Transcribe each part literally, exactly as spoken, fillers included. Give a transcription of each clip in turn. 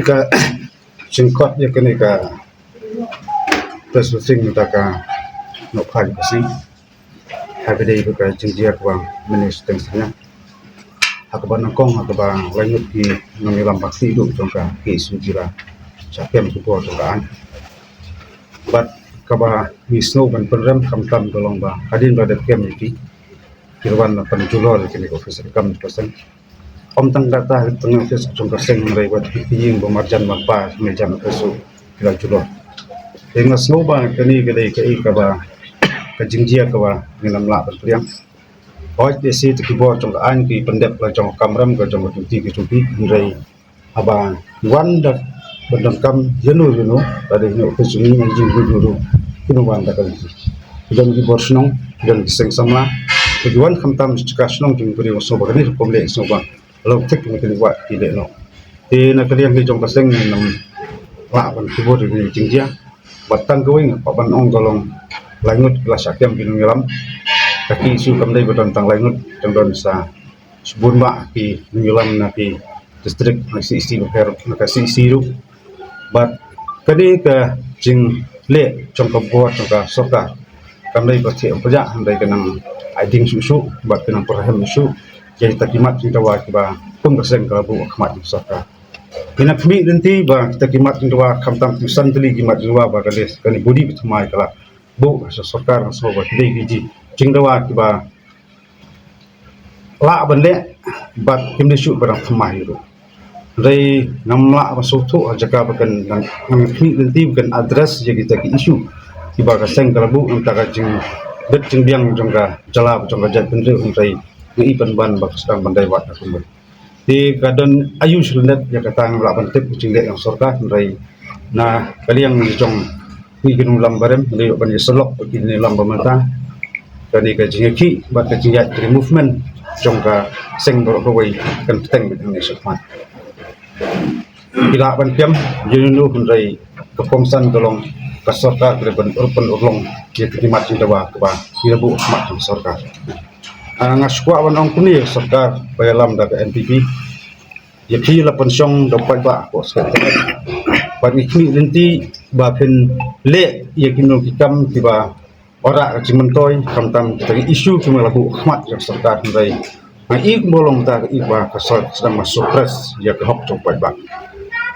Ka jingkhot ïa kane ka press briefing mynta ka nohphai Khasi ha ka dei ka jingjia kaba mynne shiteng sniang ha kaba nyngkong ha kaba laingut ki nongïalam ba kti duh jong ka KSU ki la shah kem ki bor jong ka aiñ. Bad kaba ngi sngew ban pynrem khamtam ka long ba hadien ba dep kem ïa ki, ki la wan ban pynjulor ïa kane ka office kam ka seng. Ym tang kata, tang office jong ka seng hynrei wat ki ïing ba marjan marpa, marjan office ki la julor. Te nga sngew ba kane ka dei kaei kaba ka jingjia kaba ngin ym lah ban pdiang. Hooid, te shi te ki bor jong ka aiñ ki pyndep la jong ka kamram ka jong ka duty ka duty, hynrei haba wan da ban donkam ïano ïano, lada ïano ka jingim jingim ïano ïano, kin wan da ka lynti. Ki don ki bor shnong, ki don ki seng samla, ki wan khamtam jaka shnong jingbriew, sngewbha kane ka kum leh sngewbha. Long thik na kane wah ki leh noh. Te na ka liang hi jong ka seng ngim lah ban kybur ïa kane ka jingjia. Bad tang kawei nga kwah ban ong ka long laingut ki la shah kem ki nongïalam. Ka KSU kam dei ba don tang laingut, tang don sa shibun bah ki nongïalam na ki district, na C C bapher, na ka C C ruh. Bad kane ka jingleh jong ka bor jong ka sorkar kam dei ba thiah pajah, hynrei ka nang ai ding shuh shuh bad ka nang pyrhem shuh ïa kita ki mat jingdawa kiba kum ka seng ka la buh ha khmat jong sorkar. Ngi nang khmih lynti ba kita ki mat jingdawa, khamtam ki san tylli ki mat jingdawa ba kane, kane body ba thymmai ka la buh ha sorkar, nga sngew ba ki dei ki jingdawa kiba lah ban leh bad kim dei shuh ba dang thymmai ruh. Hynrei ngam lah ban sngewthuh ha jaka ba kan, nang khmih lynti ba kan address ïa kita ki issue kiba ka seng ka la buh na ka bynta ka jingbit jingbiang jong ka jylla, jong ka jaitbynriew, hynrei nga i pynban ba ka sdang ban dei wat na kumne. Te ka don aïu shlyndet ïa kata ngam lah ban tip ka jingleh jong sorkar, hynrei na ka liang jong ngi ki nongïalam barim, hynrei ban ïasyllok bad ki nongïalam ba mynta, kane ka jingïakhih bad ka jingïaid ka movement jong ka seng baroh kawei kan bteng bad hangne shakhmat. Ki lah ban kem ïano ïano, hynrei ka kongsan ka long ka sorkar ka dei ban ur, ban urlong ïa ki mat jingdawa kaba ki la buh ha khmat jong sorkar. Ah, nga shu kwah ban ong kumne, sorkar ba ïalam da ka NPP, ïa phi la pynshong da u paidbah hapoh Secretariat. Bad ngi khmih lynti ba phin leh ïa kino ki kam kiba wanrah ka jingmyntoi, khamtam kita ki issue kiba la buh ha khmat jong sorkar, hynrei nga i kumba long ta ka i ba ka sor-, sdang ban suppress ïa ka hok jong u paidbah.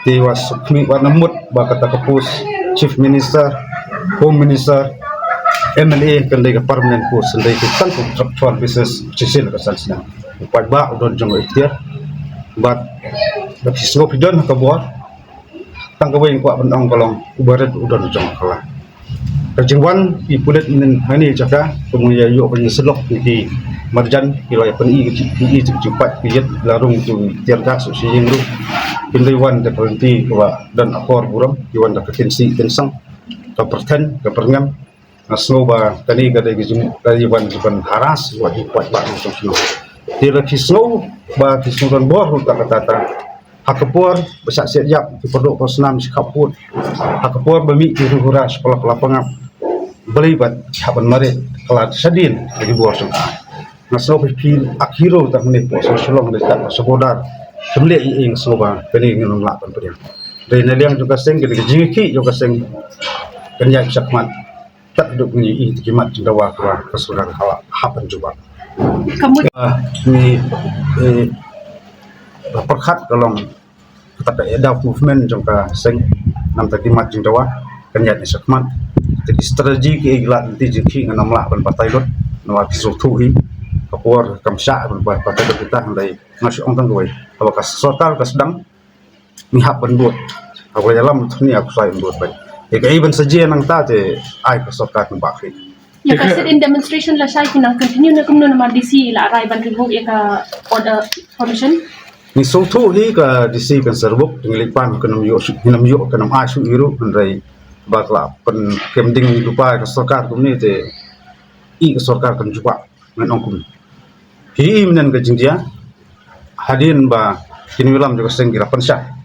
Te wat sngewkhmih, wat nang mut ba kata ka post Chief Minister, Home Minister, MLA kan dei ka permanent post, kan dei ka tang contractual basis shisien ka san snem. U paidbah u don jong u ikhtiar. Bad lada phi sngew phi don ha ka bor, tang kawei nga kwah ban ong ka long, u barit u don jong ka la. Ka jingwan ki pulit mynhynnin hangne jaka, kumno ïa ïoh ban ïasyllok ïa ki marjan, ki la ïa pyni ka jingpyni ka jingpait ka ïit, la rung tu tear gas u sha ïing ruh. Kin dei wan da ka lynti kaba don akor burom, ki wan da ka kynsih kynsang, ka pyrthen, ka pyrngem. Nga sngew ba kane ka dei ka jing, ka dei ban, ban harass wat ïa u paidbah jong shnong. Te lada phi sngew ba phi sngew don bor ruh ta kata ta, ha ka por ba shah siat ïap ki pyrduh pyrshah snam shi khappud, ha ka por ba mih ki hura hura shi pala pala pangap, balei ba ki hap ban mareh ka lad shadien da ki bor jong ka. Nga sngew ba phi ak hero tang hangne hapoh Shillong, da kat sha border. Kim leh ei ei, nga sngew ba kane ngin ym lah ban pdiang. Dei na liang jong ka seng, kane ka jingïakhih jong ka seng kan ïaid shakhmat. Kat haduh ngi i ki mat jingdawa kaba ka sorkar ka la hap ban jubab. Ka mut. Ah, ngi, eh, ba pyrkhat ka long kata ka ad hoc movement jong ka seng, namar ki mat jingdawa kan ïaid shakhmat. Te ki strategy kiei ki lad lynti jingkhih ngam lah ban batai lut, namar ki sngewthuh hi ka por kam shah ban batai lut kita, hynrei nga shu ong tang kawei, haba ka sorkar ka sdang, ngi hap ban bud. Haba ïalam thni, hap ban bud bad ïa kaei ban sa jia nangta te ai ka sorkar ngi bah hi. Ïa ka sit-in demonstration lashai ki nang continue ne kumno, namar DC la rai ban revoke ïa ka order permission? Ngi sngewthuh hi ka DC kan sa revoke, ngi leit pan kan ym ïoh shuh, kan ym ïoh, kan ym ai shuh hi ruh, hynrei ba ka la pynkem ding lypa ïa ka sorkar kumne te i ka sorkar kan jubab. Ngan ong kumne. Hi i mynhynnin ka jingjia, hadien ba ki nongïalam jong ka seng ki la pynshai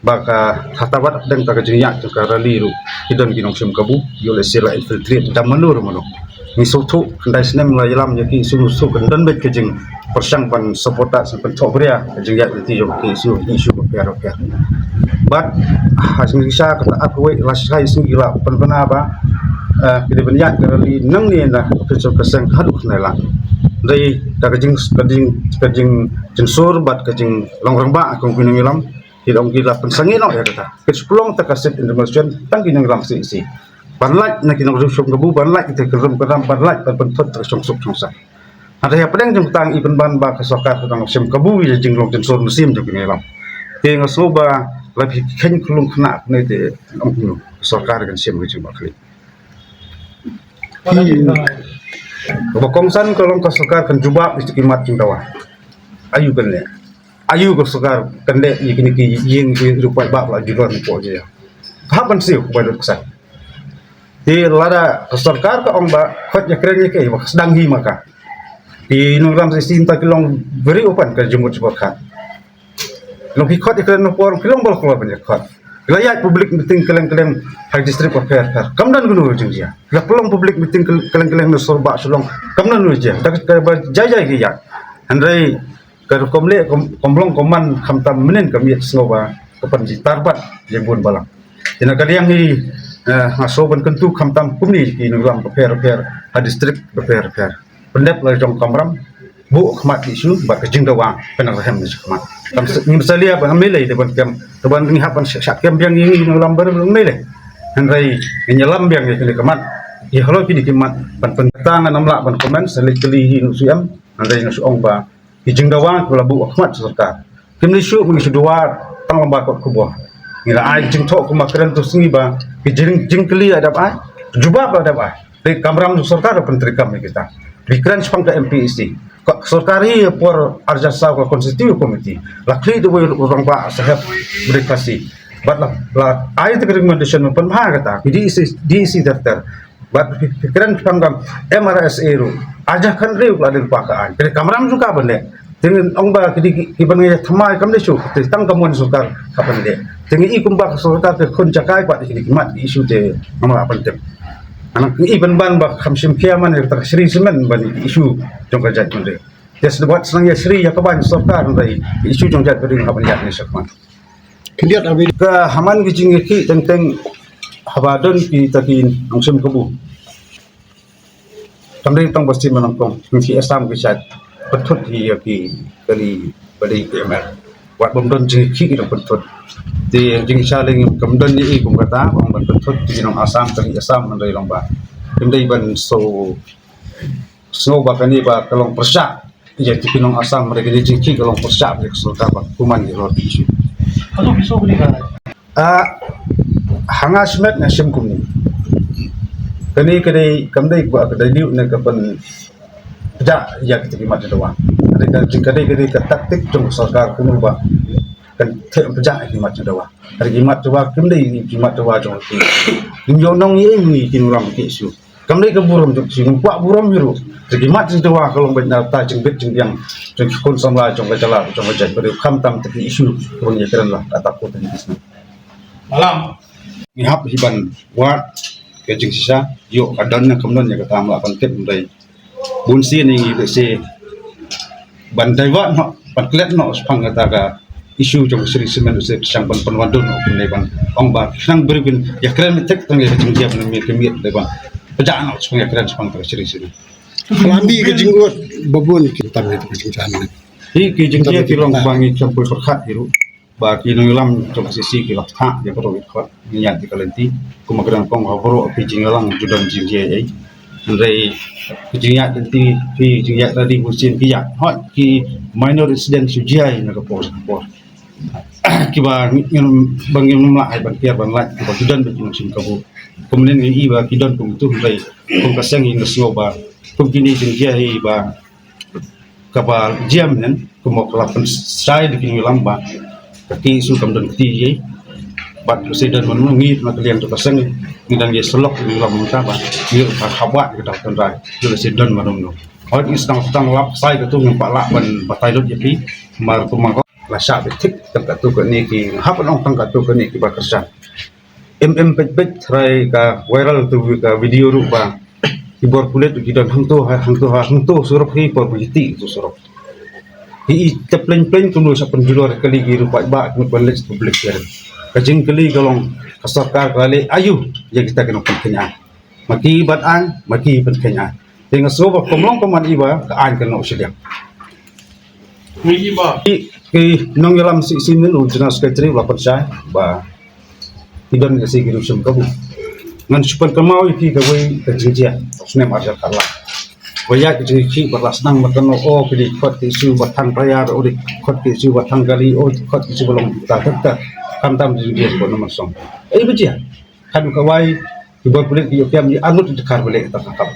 ba ka, hata wat hapdeng ta ka jingïaid jong ka rally ruh ki don ki nongshim kabu, ïoh lehse la infiltrate da mano ruh mano. Ngi sngewthuh, khyndai snem la ïalam ïa ki, sngewthuh kan don beit ka jing, pyrshang ban support, sa ban thoh bria ka jingïaid lynti jong ki issue, issue bapher bapher. Bad ha sngi sha kata, arphew wei la sha sngi la pynbna ba, eh, ki dei ban ïaid ka rally nangne na office ka seng haduh kane la. Dei ka jing, ka jing, ka jingjingsur bad ka jinglong rangbah kong ki nongïalam. Ki long ki la pynsangeh noh ïa kata. Ki shu pynlong ta ka sit-in demonstration tang ki nongïalam C C. Ban lait na ki nongrim shong kabu, ban lait kita ki rim ka dam, ban lait ban pynthut ta ka shongsuk shongsai. Hynrei hapdeng jong kata ngi pynban ba ka sorkar ka dang shim kabu ïa ka jinglong jingsur mynsiem jong ki nongïalam. Te nga sngew ba la phi kheiñ khlung khynnah ne te ong kumno ka sorkar kan shim ka jingbakhlieh. Kaba kongsan ka long ka sorkar kan jubab ïa ki mat jingdawa. Aïu kan leh? Aïu ka sorkar kan leh ïa kine ki ïing ki ruh paidbah la ju don hapoh jia? Hap ban siew paidbah kongsan. Te lada ka sorkar ka ong ba khot ïakren ïa kaei ba ka sdang hi ma ka. Ki nongïalam C C mynta ki long very open ka jingmut jingpyrkhat. Long ki khot ïakren na por ki long ba la kloi ban ïakhot. Ki la ïaid public meeting kylleng kylleng ha district bapher bapher. Kam don kano ka jingjia. Ki la pynlong public meeting kylleng kylleng na Sorbah Shillong. Kam don kano ka jingjia. Da kaba jai jai ki ïaid. Hynrei ka rukom leh kam, kam long kam man khamtam mynnin ka miet, sngew ba ka pynjitar bad ïa bun balang. Te na ka liang hi, eh, nga sngew ban kyntu khamtam kumne ki nongïalam bapher bapher ha district bapher bapher. Pyndep la jong kamram, buh khmat issue bad ka jingdawa pynrhem na shakhmat. Kam sa, ngim salia ban mele de ban kem, te ban ngi hap ban shah kem biang ïa ngi nongïalam barim long mele. Hynrei ngi ïalam biang ïa kane ka mat. Ïa halor kine ki mat ban pynta nga nam lah ban comment, sa leit kylli hi nu su em. Hynrei nga shu ong ba ki jingdawa kiba la buh ha khmat sorkar. Kim dei shuh ba ngi shu dawa tang lyngba kot khubor. Ngi la ai jingthoh kum ba kren tu sngi ba ki jing, jingkylli la dep ai, jubab la dep ai. Te kamram jong sorkar la pyntreikam ïa kita. Ngi kren shaphang ka M P E C. Ka sorkar hi por arja saw ka constituent committee la khlieh da wei u rangbah saheb Merdeka Singh. Bad la, la ai te ka recommendation ban pynbha kata ki D E C, D E C ter ter. Bad phi, phi kren shaphang ka M R S A ruh. Arja khan riew la dei lypa ka aiñ. Te kamram jong ka ban leh. Te ngin ong ba ki dei ki, ki ban ngi thymmai kam dei shuh. Te tang ka mon sorkar ka ban leh. Te ngi i kumba ka sorkar te khun jakai bad ki dei ki mat ki issue te ngam lah ban tip. Nang i ban ban ba kham shim khia man ïa ka Shree Cement ban issue jong ka jaitbynriew. Te sdang bad sdang ïa Shree ïa ka ban sorkar ban issue jong jaitbynriew ha ban ïaid ne shakhmat. Khyndiat abi. Ka ha man ki jingïakhih teng teng haba don kita ki nongshim kabu. Kam dei tang ba sdang ba nyngkong, ki Assam ki shait pynthut hi ïa ki kali ba dei ki M L. Wat bym don jingïakhih ki dang pynthut. Te jingshisha lei kam don ïa i kum kata, ong ban pynthut ki nong Assam, kali Assam hynrei long ba kim dei ban so sngew ba kane ba ka long pyrshah ïa ki nong Assam, hynrei kane jingkhih ka long pyrshah ïa ka sorkar ba kuman ïa ka issue. Ka tu bisu bini ka. Ah, ha nga shimet nga shim kumne. Kane ka dei kam dei ba ka dei liu ne ka pynpjah ïa kita ki mat jingdawa. Ka dei ka jing ka dei ka dei ka taktik jong ka sorkar kumno ba kan theh pynpjah ïa ki mat jingdawa. Ka dei ki mat jingdawa kim dei ki mat jingdawa jong ki. Kim ïoh nong ïa ngi ki nongïalam ki issue. Kam dei ka burom jong ki, ngim kwah burom hi ruh. Te ki mat jingdawa ka long beit na ta jingbit jingbiang jong ki khun samla jong ka jylla jong ka jaitbynriew, khamtam te ki issue kaba ngi ïakren la kata ko te ki business. Malam. Ngi hap hi ban wad ka jingshisha, ïoh ka don ne kam don ïa kata ngam lah ban tip, hynrei bun sien ngi lehse ban divert noh, ban klet noh shaphang kata ka issue jong ka Shree Cement, lehse pyrshang ban pynwandur noh kumne ban ong ba ki nang briew kin ïakren thik tang ïa ka jingjia ban miet ka miet, ban pynjah noh shaphang ïakren shaphang kata ka Shree Cement. Lambi ka jingud ba bun ki tam ïa ka jingjia ne. Hi ki jingjia ki long ba ngi khlem poi pyrkhat hi ruh. Ba ki nongïalam jong ka C C ki la pynthah ïa baroh ki khot, ngi ïaid ïa ka lynti. Kumba ka dang kong ha baroh ki jingïalang ju don jingïaid ei. Hynrei ki jingïaid lynti, ki jingïaid rally bun sien ki ïaid. Hooid ki minor incident shu jia na ka por ka por. Kiba ngi, ngim, ba ngim lah ai ban kiar ban lait, kiba ki don ba ki nongshim kabu. Kumne ngi i ba ki don kum tu, hynrei kum ka seng ngi nga sngew ba kum kine jingjia hi ba kaba jia mynhynnin, kumba ka la pynshai da ki nongïalam ba ka ki issue kam don kti ei. Bad lehse don man ngi na ka liang jong ka seng ngi dang ïa sylok ki nongïalam mynta ba ngi ka haba ka dang tynrai. Lehse don man ngi. Hooid ngi sdang sdang lap sai ka tu ngim pat lah ban batai lut ïa ki. Mar kumba la shah beit thik tang ka tu kane ki hap ban ong tang ka tu kane kiba kyrshan. Em em peit peit tharai ka viral tu ka video ruh ba ki bor pulit ki don hangto ha, hangto ha, hangto surok hi por ba ki tih tu surok. Ki i te pleng pleng kumno sa pynjulor kali ki ruh paidbah kumno pynleit public hearing. Ka jingkylli ka long ka sorkar ka la leh aïu ïa kita ki nongpynkynja. Ma ki bad aiñ, ma ki pynkynja. Te nga sngew ba kum long kum man i ba ka aiñ kan noh shiliang. Ki, ki nongïalam shisien u General Secretary u la pynshai ba ki don ka shisha ki ruh shem kabu. Ngan shu pynkynmaw ïa phi kawei ka jingjia u snem ar hajar khatlai. Ba ïa ka jingkhih ba la sdang ba kano o ki dei khot ki issue ba thang tayar, o dei khot ki issue ba thang kali, o khot ki issue ba long ta ta ta. Khamtam jingjia ba na man song. Ei ba jia. Khan ka wai ki bor pulit ki ïoh kiam ïa arngut ki dkhar ba leh ta ka kam.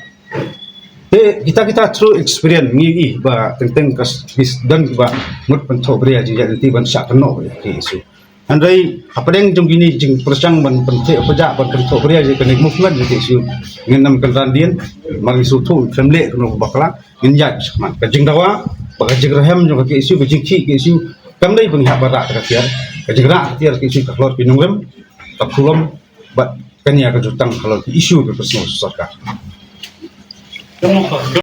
Te kita kita through experience ngi i ba teng teng ka s-, ki s-, don kiba mut pynthoh bria jingïaid lynti ban shah kynnoh ïa ki issue. Hynrei hapdeng jong kine jingpyrshang ban pyntheh pyrshah ban pynthoh bria ïa kane movement ïa ki issue. Ngin ym kynran dien, mar ngi sngewthuh phi leh kano ka bakla, ngin ïaid shakhmat. Ka jingdawa ba ka jingrhem jong ka issue, ka jingkhih ka issue kam dei ba ngi hap ban rah ka tiar. Ka jingrah ka tiar ka issue ka khlor ki nongrim, ka pulom, bad kane ka jutang halor ki issue ka pyrsngew sorkar.